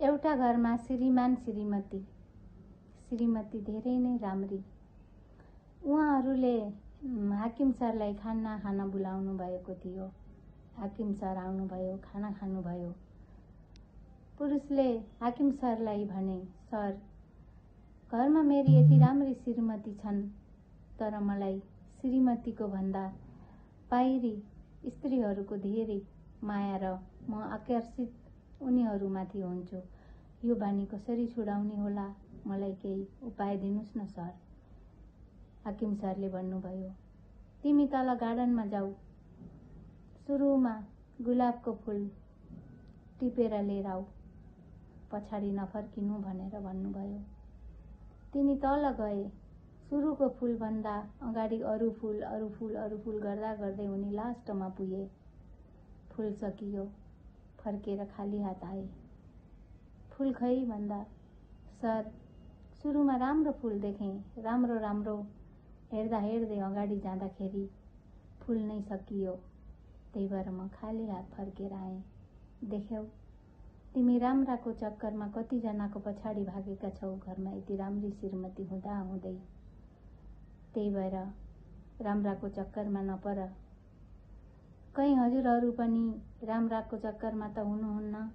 एउटा घरमा श्रीमान श्रीमती धेरै नै राम्री। उहाँहरूले हाकिम सरलाई खाना खान बोलाउनु भएको थियो। हाकिम सर आउनुभयो, खाना खानुभयो। पुरुषले हाकिम सरलाई भने, सर, घरमा मेरी यति राम्री श्रीमती छन्, तर मलाई श्रीमतीको भन्दा बाहिरी स्त्रीहरूको धेरै माया र म आकर्षित उनीहरूमाथि हुन्छु। यो बानी कसरी छुडाउने होला? मलाई केही उपाय दिनुस् न सर। हाकिम सरले भन्नुभयो, तिमी तल गार्डनमा जाऊ, सुरुमा गुलाबको फूल टिपेर लिएर आऊ, पछाडि नफर्किनु भनेर भन्नुभयो। तिनी तल गए। सुरुको फूलभन्दा अगाडि अरू फूल गर्दा गर्दै उनी लास्टमा पुगे। फूल सकियो। फर्केर खाली हात आए। फूल खै भन्दा, सर, सुरुमा राम्रो फूल देखेँ। राम्रो हेर्दै अगाडि जाँदाखेरि फूल नै सकियो। त्यही भएर म खाली हात फर्केर आएँ। देख्यौ, तिमी राम्राको चक्करमा कतिजनाको पछाडि भागेका छौ, घरमा यति राम्री श्रीमती हुँदा हुँदै। त्यही भएर राम्राको चक्करमा नपर। कहीँ हजुरहरू पनि राम्राको चक्करमा त हुनुहुन्न।